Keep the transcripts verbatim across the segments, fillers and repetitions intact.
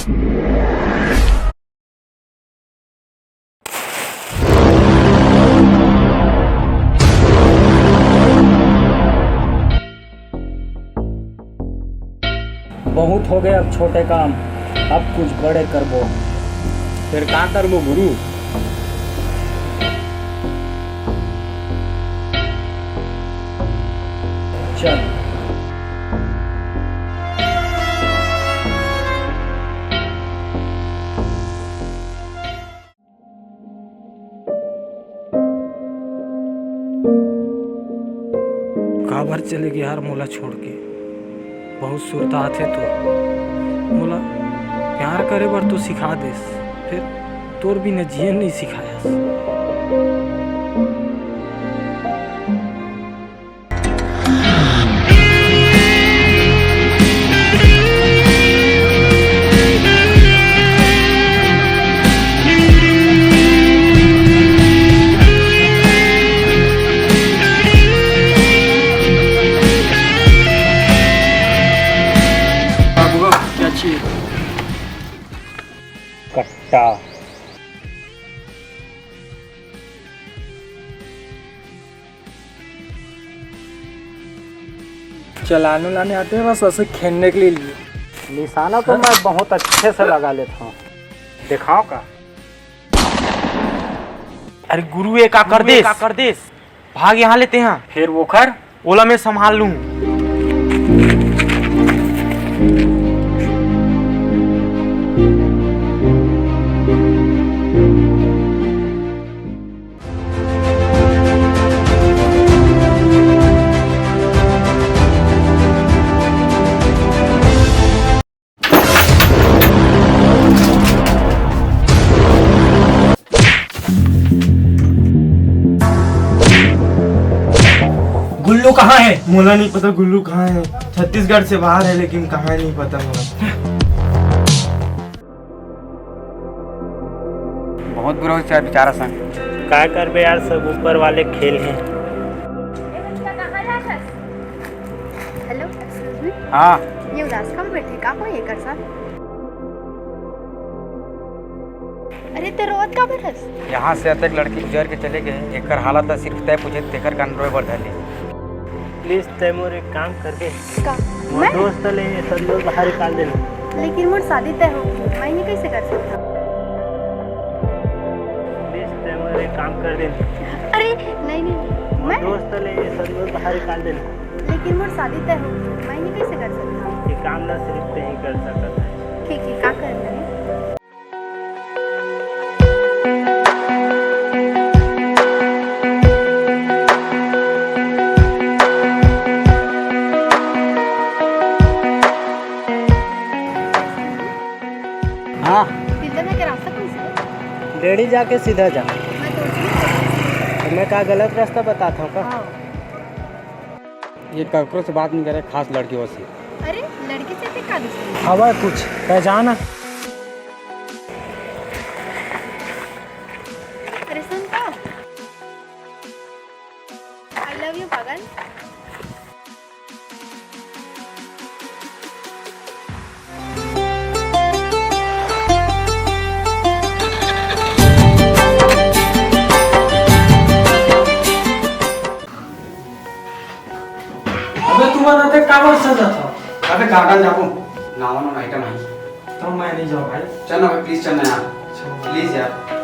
बहुत हो गए अब छोटे काम, अब कुछ बड़े करबो। फिर का करबो गुरु? चल। काबर चले गे यार मोला छोड़ के? बहुत सुरता आथे तो। मोला प्यार करे बर तो सिखा देस, फिर तोर बिना जियन नइ सिखायस। बाबू, क्या चाहिए? कट्टा। चलाने उलाने आते हैं, बस ऐसे खेलने के लिए लिए। निशाना तो हाँ? मैं बहुत अच्छे से लगा लेता हूँ। दिखाओ का? अरे गुरु, ये का कर देस? भाग यहाँ ले तेहा। फिर वो खर? ओला मैं संभाल लूँ। गुल्लू कहाँ है? मोला नहीं पता गुल्लू कहाँ है। छत्तीसगढ़ से बाहर है, लेकिन कहाँ है नहीं पता मोला। बहुत बुरा होइस यार बेचारा संग। का करबे यार, सब ऊपर वाले खेल हैं। Hello, excuse me. हाँ। ये उदास कब बैठे, का कोई एकर साथ? अरे, ते रोवत काबर हस? यहाँ से अतेक लड़की गुजर के चले गए, एकर हालत ला सिर्फ तय पूछे, तेकर कान रोए बर धर ले। प्लीज, तय मोर एक काम कर दे। का? मोर मैं? दोस्त ले संतोष बाहर निकाल दे। लेकिन मोर शादी तय हो गई, मैं ये कैसे कर सकता हूँ? प्लीज, तय मोर एक काम कर दे। अरे, नहीं, नहीं, मोर मैं? दोस्त ले संतोष बाहर निकाल दे। लेकिन मोर शादी तय हो गई, मैं ये कैसे कर सकता हूँ? ये काम ना सिर्फ तय ही कर सकता है। ठीक है, का करना है? हाँ। तिल्दा जाके रास्ता कौन सा है? डेढ़ी जाके सीधा जा। मैं तो उसी में तो मैं का गलत रास्ता बताता हूँ का? हाँ। ये ककरो से बात नहीं करे, खास लड़की हो से। अरे, लड़की से फिर का दुश्मनी? हवा कुछ, पहचान है? अरे सुन तो। I love you पागल। अबे तुमन अतेक काबर सजत हो? अबे गार्डन जाबो, नवा नवा आइटम आई। तो मैं नहीं जाऊँ भाई। चल ना भाई, प्लीज चल ना यार। अच्छा। प्लीज यार।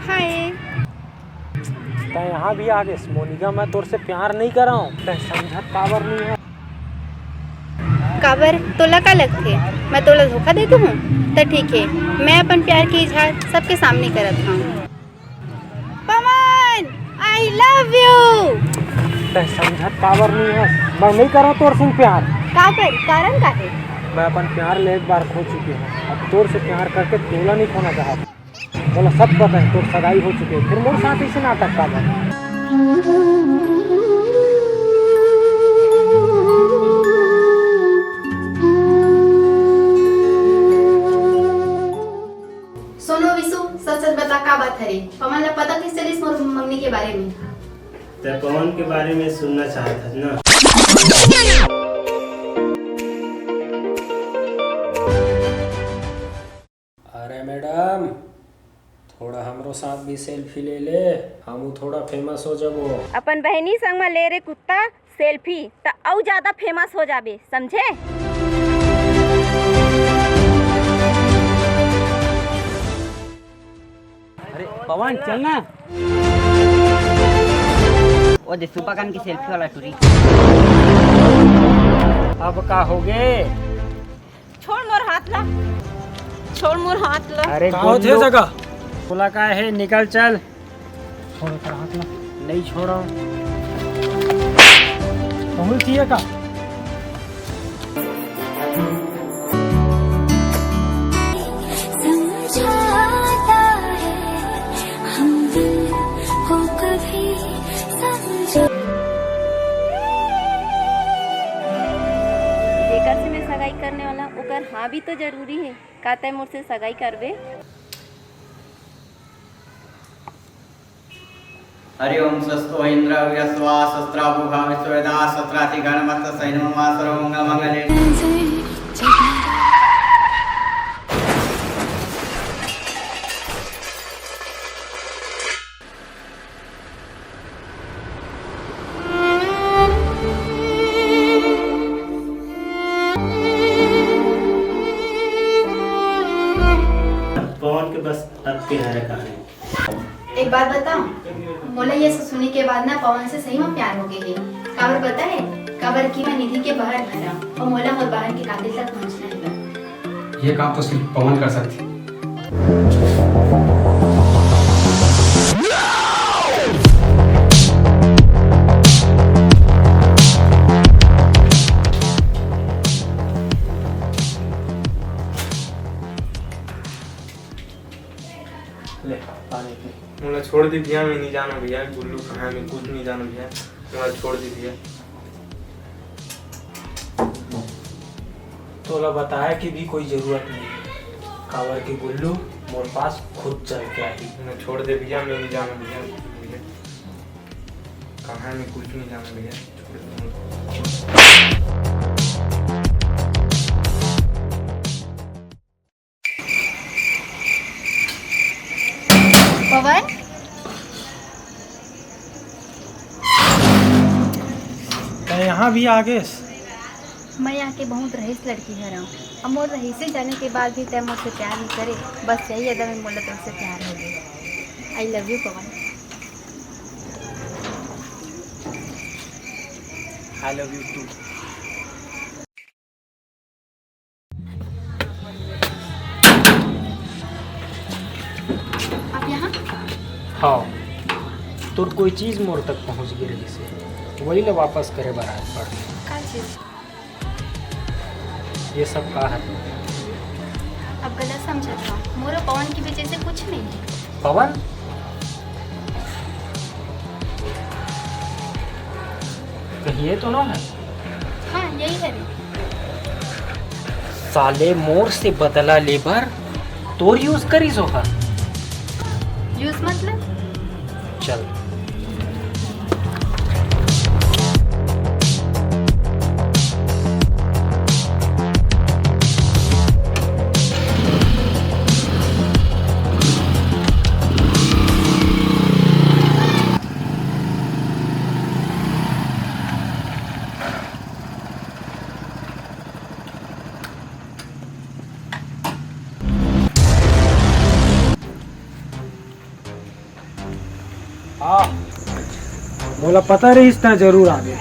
हाय। तैं यहाँ भी आ गेस मोनिका, मैं तोर से प्यार नहीं करंव, तैं समझत काबर नहीं है? काबर, तोला का लगथे, मैं तोला धोखा देत हूँ? त ठीक है, मैं अपन प्यार के इजहार सबके सामने करत हूँ। I love you। तैं समझत काबर नहीं हस? मैं नहीं करंव तोर संग प्यार। काबर? कारण का हे? मैं अपन प्यार ले एक बार खो चुके हंव। अब तोर से प्यार करके तोला नहीं खोना चाहत। मोला सब पता हे, तोर सगाई हो चुके हे, फिर मोर साथ इसे नाटक काबर? सुनो विशु, सच सच बता, का बात हरे? पवन ला पता कइसे चलिस मोर मंगनी के बारे में? तैं पवन के बारे में सुनना चाहत हस ना? अरे मैडम, थोड़ा हमरो साथ भी selfie ले ले, हमू थोड़ा famous हो जाबो। अपन बहिनी संग म ले रे कुत्ता selfie, त अउ ज्यादा famous हो जाबे, समझे? अरे पवन, चल ना। ओ दे सुपा कान की selfie वाला टूरी। अब का होगे? छोड़ मोर हाथ ला, छोड़ मोर हाथ ला। अरे का होथे गुल्लू, जगह? तोला का हे, निकल चल। छोड़ ओकर हाथ ला। नहीं छोड़ो। बहुत चाहिए का? समझाता है हम दिल को कभी समझा। जेकर से मैं सगाई करने वाला, ओकर हाँ भी तो जरूरी है। का तय मोर से सगाई करबे? हरि ओम। स्वस्तो इंद्र विश्वा शस्त्राभुगा विश्ववेदा शस्त्राति गणमत सैन्यम सर्वमंगल मंगले। पवन के बस अब के हरे कहानी। एक बात बताऊं, मोला ये सब सुने के बाद ना पवन से सही में प्यार हो गई है। काबर पता है? काबर कि मैं निधि के बहन हरा और मोला मोर बहन के कातिल तक पहुंचना है। ये काम तो सिर्फ पवन कर सकती। ले, पानी पी। मोला छोड़ दे भैया, मैं नहीं जाना भैया, गुल्लू कहाँ है, मैं कुछ नहीं जाना भैया, मोला छोड़ दे भैया। तोला बताए के भी कोई जरूरत नहीं है, काबर के गुल्लू मोर पास खुद चल के आही। मैं छोड़ दे भैया, मैं नहीं जाना भैया, भैया। कहाँ है, मैं कुछ नहीं जाना भैया, छोड़ दे। पवन, तैं यहाँ भी आ गेस? मैं यहाँ के बहुत रईस लड़की हरव। अब मोर रईसी जाने के बाद भी तैं मोर से प्यार नहीं करे, बस यही अदा में मोला तोर से प्यार हो गया। I love you Pawan. I love you too। आप यहाँ? हाँ, तोर कोई चीज मोर तक पहुँच गई रहिस हे, वही ला वापस करे बर आए पड़। का चीज? ये सब का है? अब गलत समझत हव, मोर अउ पवन के बीच ऐसे कुछ नहीं है। पवन? कहीं ये तो ना है? हाँ, यही है रे। साले मोर से बदला ले बर तोर use करिस ओहा। Use मतलब? चल। हाँ, मोला पता रहिस तैं जरूर आबे,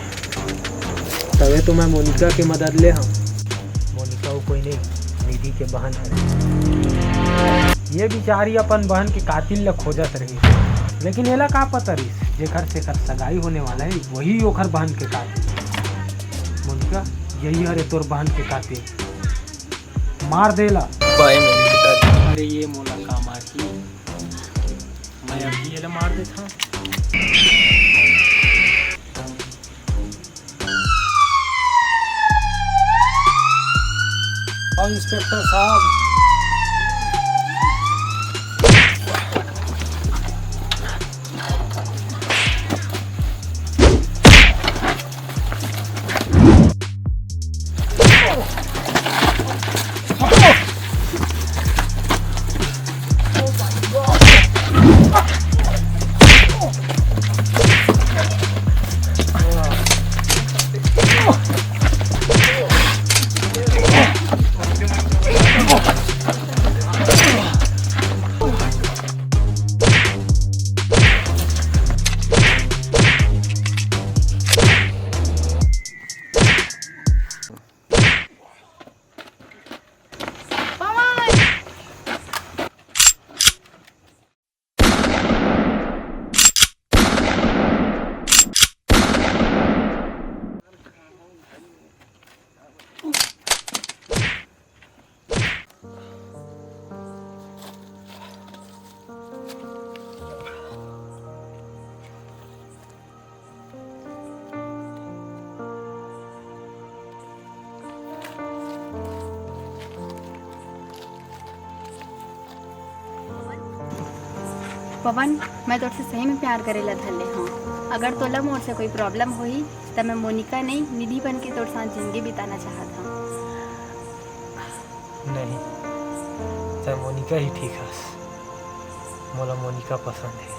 तभे तो मैं मोनिका के मदद ले हंव। मोनिका वो कोई नहीं, निधि के बहन हरे। ये बिचारी अपन बहन के कातिल ला खोजत रहिस। लेकिन एला का पता रिस, जेकर से एकर सगाई होने वाला है, वही ओकर बहन के कातिल। मोनिका, यही हरे तोर बहन के कातिल। मार दे एला। बाय मेरे पिताजी। अरे, ये मोला का मारही? मैं अभी एला मार देथंव। और इंस्पेक्टर साहब, पवन, मैं तोर से सही में प्यार करे ला धर ले हंव। अगर तोला मोर से कोई प्रॉब्लम होही, त मैं मोनिका नहीं, निधि बन के तोर साथ जिंदगी बिताना चाहत हंव। नहीं, तैं मोनिका ही ठीक हस। मोला मोनिका पसंद हे।